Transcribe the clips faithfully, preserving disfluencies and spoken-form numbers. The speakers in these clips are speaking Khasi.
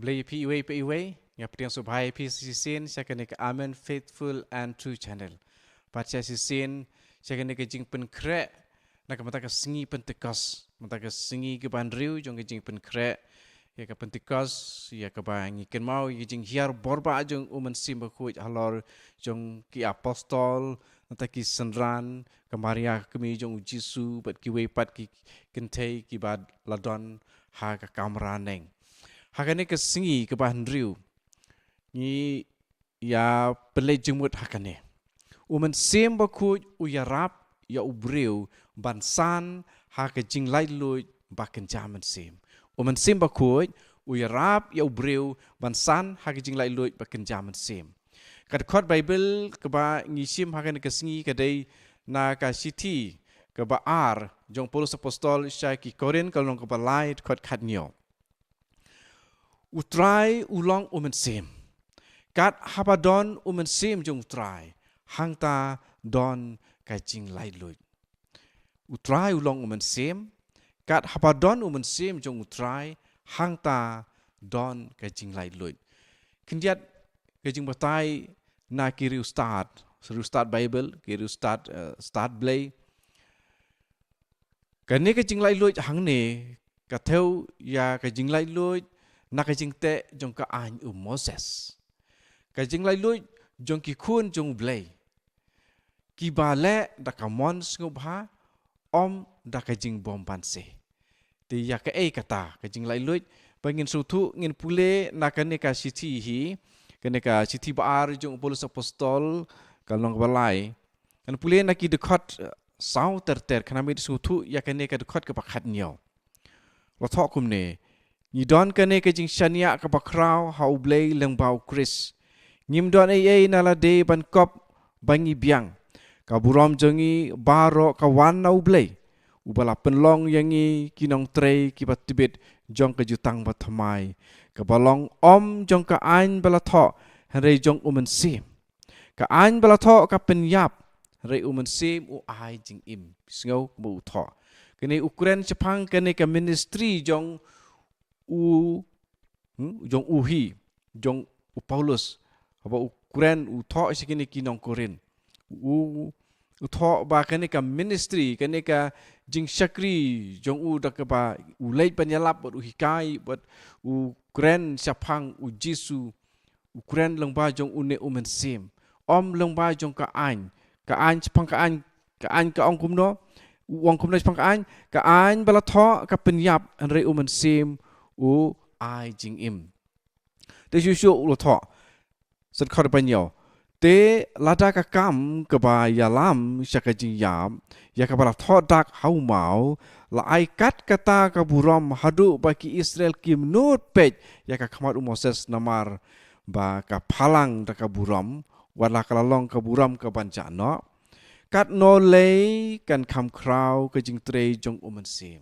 Blei ïa phi iwei pa iwei, nga pdiang sngewbha ïa phi shisien sha kane ka Amen Faithful and True Channel. Bad shisien sha kane ka jingpynkhreh na ka bynta ka sngi Pentekost, bynta ka sngi kaba hynriew jong ka jingpynkhreh ïa ka Pentekost, ïa kaba ngi kynmaw ïa ka jinghiar borbah jong U Mynsiem Bakhuid halor jong ki apostol, nangta ki synran, ka Maria ka kmie jong U Jisu, bad kiwei pat ki kynthei kiba la don ha ka kamra neng. Ha kane ka sngi kaba hynriew, ngi ïa pynleit jingmut ha kane. U Mynsiem Bakhuid u ïarap ïa u briew ban san ha ka jinglaitluid ba kynja mynsiem. U Mynsiem Bakhuid u ïarap ïa u briew ban san ha ka jinglaitluid ba kynja mynsiem. Ka dkhot Baibl kaba ngi shim ha kane ka sngi ka dei na ka shithi kaba ar jong Paulus Apostol sha ki Korinth, ka lynnong kaba lai, dkhot khathynñiew. U Trai u long U Mynsiem. Kat haba don U Mynsiem jong U Trai, hangta don ka jinglaitluid. U Trai u long U Mynsiem, kat haba don U Mynsiem jong U Trai, hangta don ka jinglaitluid. Khyndiat ka jingbatai na ki riewstad, riewstad Baibl, ki riewstad, eh, stad Blei. Kane ka jinglaitluid hangne ka thew ïa ka jinglaitluid na ka jingteh jong ka aiñ u Moses. Ka jinglaitluid jong ki khun jong U Blei, kiba leh da ka mon sngewbha, ym da ka jingbymbanse. Te ïa kaei kata ka jinglaitluid? Ba ngin sngewthuh, ngin pule na kane ka shithi hi, kane ka shithi ba ar jong u Paulus Apostol, ka lynnong kaba lai. Ngan pule na ki dkhot, eh, saw ter ter, khnang ba ngin sngewthuh ïa kane ka dkhot kaba khathynñiew. La thoh kumne: Ngi don kane ka jingshaniah kaba khraw ha U Blei lyngba U Khrist. Ngim don ei ei na lade ban kop ba ngi biang. Ka burom jong ngi baroh ka wan na U Blei, uba la pynlong ïa ngi ki nongtrei kiba tbit jong ka jutang bathymmai, kaba long ym jong ka aiñ ba la thoh, hynrei jong U Mynsiem. Ka aiñ ba la thoh ka pynïap, hynrei U Mynsiem u ai jingim. Sngew kumba u thoh. Kane u kren shaphang kane ka ministry jong u, hmm, jong u hi, jong u Paulus. Haba u kren, u thoh sha kine ki nong Korinth. U, u thoh ba kane ka ministry, kane ka jingshakri jong u da kaba u leit ban ïalap bad u hikai, bad u kren shaphang U Jisu, u kren lyngba jong une U Mynsiem. Ym lyngba jong ka aiñ. Ka aiñ shaphang ka aiñ, ka aiñ ka ong kumno? U ong kumno shaphang ka aiñ? Ka aiñ ba la thoh ka pynïap, hynrei U Mynsiem u ai jingim. Te shuh shuh u la thoh, sa dkhot ba hynñiew: Te lada ka kam kaba ïalam sha ka jingïap, ïa kaba la thoh dak ha u maw, la ai kat kata ka burom haduh ba ki Israel kim nud peit ïa ka khmat u Moses, namar ba ka phalang da ka burom, wat la ka la long ka burom ka ban jah noh. Katno lei kan kham khraw ka jingtrei jong U Mynsiem.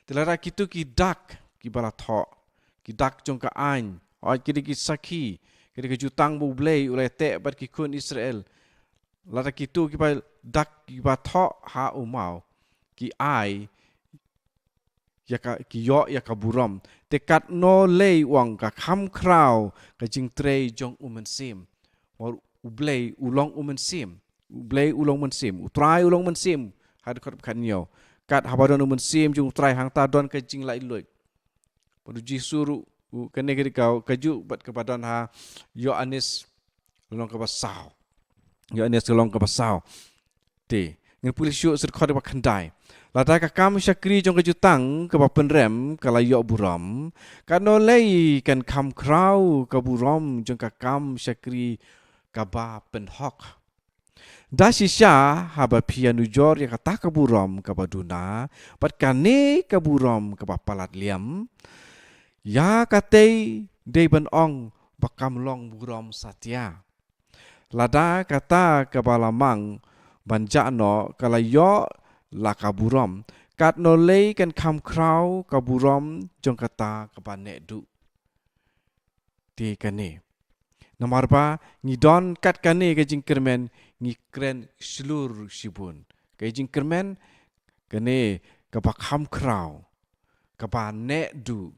Te lada kito ki dak kiba la thoh, ki dak jong ka aiñ, hooid ki dei ki sakhi, ki dei ka jutang ba U Blei u la teh bad ki khun Israel. Lada kito kiba dak kiba thoh ha u maw, ki ai ïa ka, ki ïoh ïa ka burom. Te katno lei, u ong, ka kham khraw ka jingtrei jong U Mynsiem. Namar U Blei u long U Mynsiem. U Blei u long Mynsiem. U Trai u long Mynsiem. Ha dkhot khathynñiew. Kat haba don U Mynsiem jong U Trai, hangta don ka jinglaitluid. Bad U Jisu ruh, u, kane ka dei ka, kajuh bad kaba don ha Ïoannis lynnong kaba saw. Ïoannis lynnong kaba saw. Te, ngin pule shuh sa dkhot ba khyndai. Lada ka kam shakri jong ka jutang kaba pynrem ka la ïoh burom, katno lei kan kham khraw ka burom jong ka kam shakri kaba pynhok. Da shisha haba phi ïanujor ïa kata ka burom kaba duna, bad kane ka burom kaba palat liam, ïa katei dei ban ong ba kam long burom satia. Lada kata kaba la mang ban jah noh ka la ïoh la ka burom, katno lei kan kham khraw ka burom jong kata kaba neh duh. Te kane. Namar ba ngi don kat kane ka jingkyrmen, ngi kren shlur shibun. Ka jingkyrmen kane kaba kham khraw, kaba neh duh,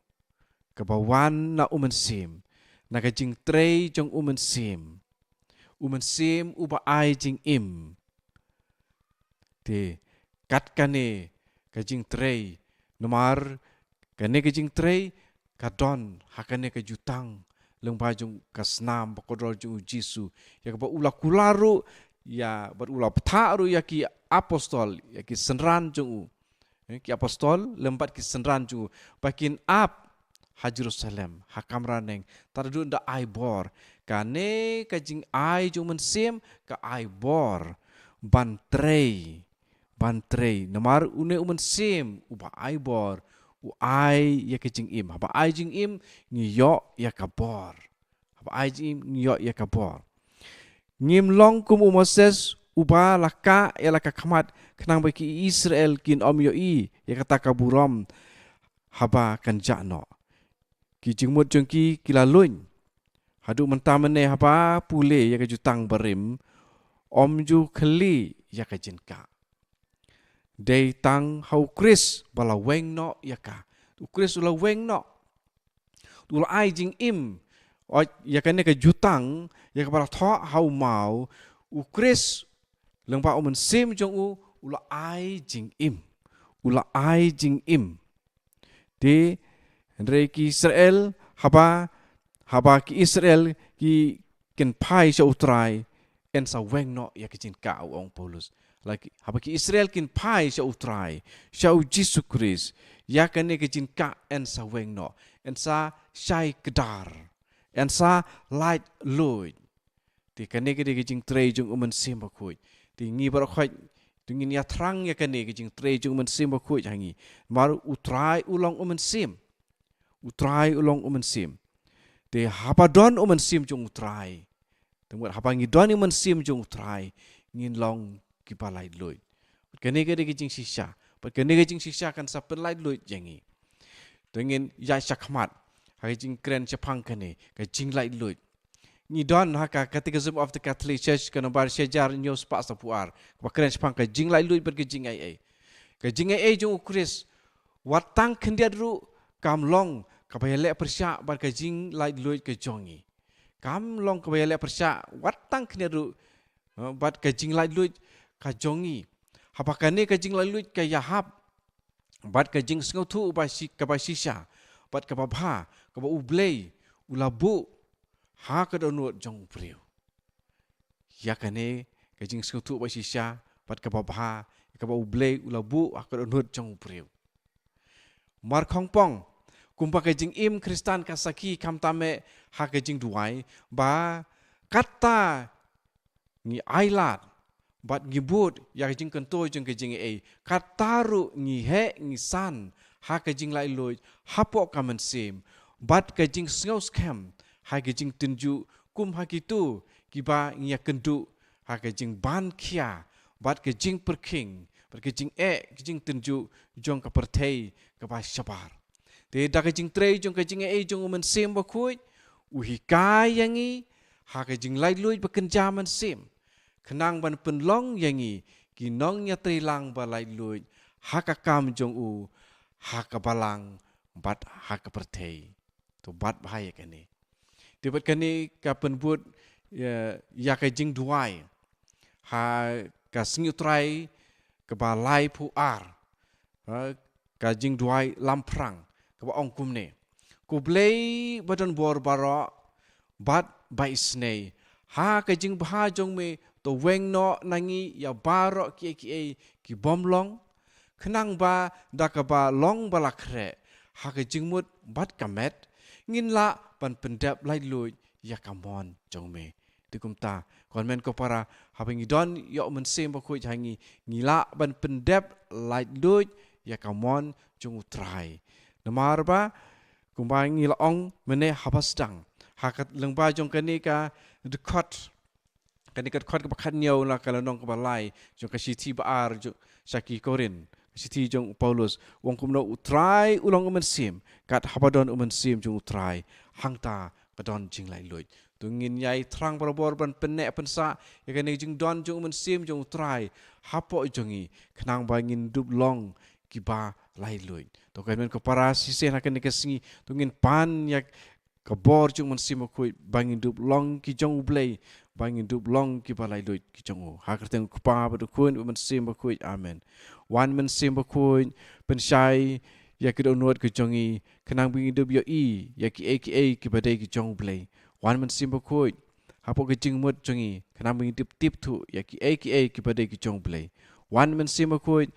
kaba wan na U Mynsiem, na ka jingtrei jong U Mynsiem. U Mynsiem uba ai jingim. Te kat kane ka jingtrei, namar kane ka jingtrei ka don ha kane ka jutang lyngba jong ka snam bakordor jong U Jisu, ïa kaba u la kular ruh, ïa bad u la bthah ruh ïa ki apostol, ïa ki synran jong u. Eh, ki apostol lem bad ki synran jong u ba kin ap ha Jerusalem, ha kamra neng, tad haduh ynda ai bor. Kane ka jingai jong U Mynsiem ka ai bor ban trei, ban trei. Namar une U Mynsiem uba ai bor, u ai ïa ka jingim. Haba ai jingim, ngi ïoh ïa ka bor. Haba ai jingim, ngi ïoh ïa ka bor. Ngim long kum u Moses uba la kah ïa la ka khmat, khnang ba ki Israel kin ym ïohi ïa kata ka burom haba kan jah noh. Ki jingmut jong ki ki la luiñ. Haduh mynta mynne haba pule ïa ka jutang barim, ym ju khlieh ïa ka jingkah. Dei tang ha U Khrist ba la weng noh ïa ka. U Khrist u la weng noh. U la ai jingim, oi, ïa kane ka jutang, ïa kaba la thoh ha u maw, U Khrist, lyngba U Mynsiem jong u, u la ai jingim. U la ai jingim. Te, hynrei ki Israel, haba, haba ki Israel, ki, kin phai sha U Trai, yn sa weng noh ïa ka jingkah, u ong Paulus. Lada ki, haba ki Israel kin phai sha U Trai, sha U Jisu Khrist, ïa kane ka jingkah yn sa weng noh, yn sa shai kdar, yn sa laitluid. Te kane ka dei ka jingtrei jong U Mynsiem Bakhuid. Te ngi baroh khoit, to ngin ïa thrang ïa kane ka jingtrei jong U Mynsiem Bakhuid ha ngi. Namar U Trai u long U Mynsiem. U Trai u long U Mynsiem. Te haba don U Mynsiem jong U Trai. Te mut haba ngi don U Mynsiem jong U Trai, ngin long kiba laitluid. Bad kane ka dei ka jingshisha. Bad kane ka jingshisha kan sa pynlaitluid ïa ngi. To ngin ïa shakhmat ha ka jingkren shaphang kane ka jinglaitluid. Ngi don ha ka Catechism of the Catholic Church ka nombar shihajar hynñiew spah saphew ar, kaba kren shaphang ka jinglaitluid bad ka jingaiei. Ka jingaiei jong U Khrist, wat tang khyndiat ruh kam long kaba ïaleh pyrshah bad ka jinglaitluid ka jong ngi. Kam long kaba ïaleh pyrshah wat tang khyndiat ruh, eh, bad ka jinglaitluid ka jong ngi. Haba kane ka jinglaitluid ka ïahap bad ka jingsngewthuh ba shi-, kaba shisha, bad kaba bha, kaba U Blei u la buh ha ka dohnud jong u briew. Ïa kane ka jingsngewthuh ba shisha, bad kaba bha, kaba U Blei u la buh ha ka dohnud jong u briew. Markhongpong, kumba ka jingim Khristan ka sakhi khamtam eh ha ka jingduwai, ba kata ngi ailad bad ngi bud ïa ka jingkyntu jong ka jingaiei, kata ruh ngi heh ngi san ha ka jinglaitluid hapoh ka mynsiem, bad ka jingsngewskhem ha ka jingtynjuh kum ha kito kiba ngi ïakynduh ha ka jingban khia, bad ka jingpyrkhing, bad ka jingeh, ka jingtynjuh jong ka pyrthei kaba shabar. Te da ka jingtrei jong ka jingaiei jong U Mynsiem Bakhuid, u hikai ïa ngi ha ka jinglaitluid ba kynja mynsiem, khnang ban pynlong ïa ngi ki nongïatreilang ba laitluid ha ka kam jong u, ha ka balang bad ha ka pyrthei. To bad bha ïa kane. Te bad kane ka pynbud ïa, ïa ka jingduwai ha ka Sngi U Trai kaba laiphew ar. Ha ka jingduwai lamphrang kaba ong kumne: Ko Blei ba don bor baroh bad ba isynei, ha ka jingbha jong me to weng noh na ngi ïa baroh kiei kiei ki bym long, khnang ba da kaba long ba la khreh ha ka jingmut bad ka met, ngin lah ban pyndep laitluid ïa ka mon jong me. Te kumta, ko hynmen ko para, haba ngi don ïa U Mynsiem Bakhuid ha ngi, ngi lah ban pyndep laitluid ïa ka mon jong U Trai. Namar ba kumba ngi la ong mynne haba sdang, ha ka lyngba jong kane ka dkhot, kane ka dkhot kaba khathynñiew na ka lynnong kaba lai jong ka shithi ba ar jong, sha ki Korinth, ka shithi jong u Paulus, u ong kumno: U Trai u long U Mynsiem, kat haba don U Mynsiem jong U Trai, hangta ka don jinglaitluid. To ngin ïai thrang barabor ban pynneh pynsah ïa kane ka jingdon jong U Mynsiem jong U Trai hapoh jong ngi, khnang ba ngin dup long kiba laitluid. To ka hynmen ka para shisien ha kane ka sngi, to ngin pan ïa ka bor jong u Mynsiem Bakhuid, ba ngin dup long ki jong u Blei, ba ngin dup long kiba laitluid ki jong u. Ha ka kyrteng u Kpa bad u Khun bad u Mynsiem Bakhuid. Amen. Wan Mynsiem Bakhuid, pynshai ïa ka dohnud ka jong ngi, khnang ba ngin dup ïohi ïa kiei kiei kiba dei ki jong u Blei. Wan Mynsiem Bakhuid, hapoh ka jingmut jong ngi, khnang ba ngin dup tip thuh ïa kiei kiei kiba dei ki jong u Blei. Wan Mynsiem Bakhuid,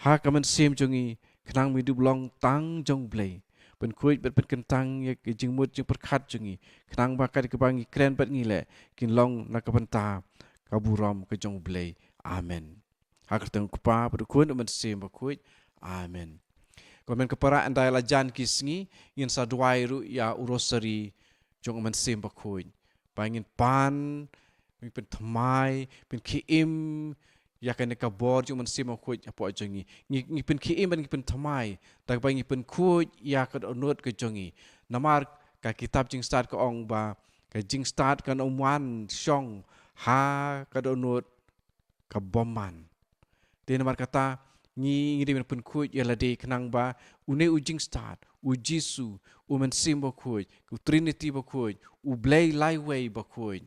ha ka mynsiem jong ngi, khnang ba ngin dup long tang jong u Blei. Pynkhuid bad pynkyntang ïa ka jingmut jingpyrkhat jong ngi, khnang ba kat kaba ngi kren bad ngi leh, kin long na ka bynta ka burom ka jong u Blei. Amen. Ha ka kyrteng u Kpa bad u Khun bad u Mynsiem Bakhuid. Amen. Ko hynmen ko para, ynda la jan ki sngi, ngin sa duwai ruh ïa u rosari jong u Mynsiem Bakhuid. Ba ngin pan, ngin pynthymmai, pynkhie im ïa kane ka bor jong u Mynsiem Bakhuid hapoh jong ngi. Ngi, ngi pynkhie im bad ngi pynthymmai da kaba ngi pynkhuid ïa ka dohnud ka jong ngi. Namar ka kitab Jingstad ka ong ba ka jingstad kan ym wan shong ha ka dohnud ka bymman. Te namar kata, ngi, ngi dei ban pynkhuid ïa lade khnang ba une u jingstad, u Jisu, u Mynsiem Bakhuid, u Trinity Bakhuid, u Blei laiwei bakhuid,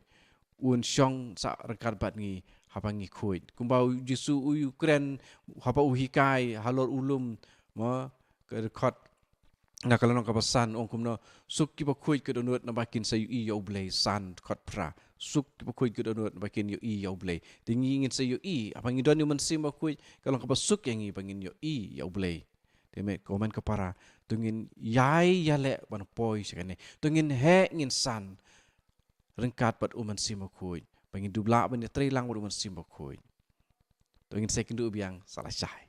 un shong sah ryngkat bad ngi haba ngi khuid. Kumba u Jisu u, u kren haba u hikai halor u lum, mo, ka dkhot na ka lynnong kaba san, ong kumno: Suk kiba khuid ka dohnud, naba kin sa ïohi ïa u Blei. San, dkhot phra. Suk kiba khuid ka dohnud, naba kin ïohi ïa u Blei. Te ngi ngin sa ïohi, haba ngi don ïa u Mynsiem Bakhuid, ka long kaba suk ïa ngi ba ngin ïohi ïa u Blei. Te me, ko hynmen ko para, to ngin ïai ïaleh ban poi sha kane. To ngin heh ngin san ryngkat bad u Mynsiem Bakhuid, ba ngin dup lah ban ïatrei lang bad u Mynsiem Bakhuid. To ngin sa ïakynduh biang, sa la shai.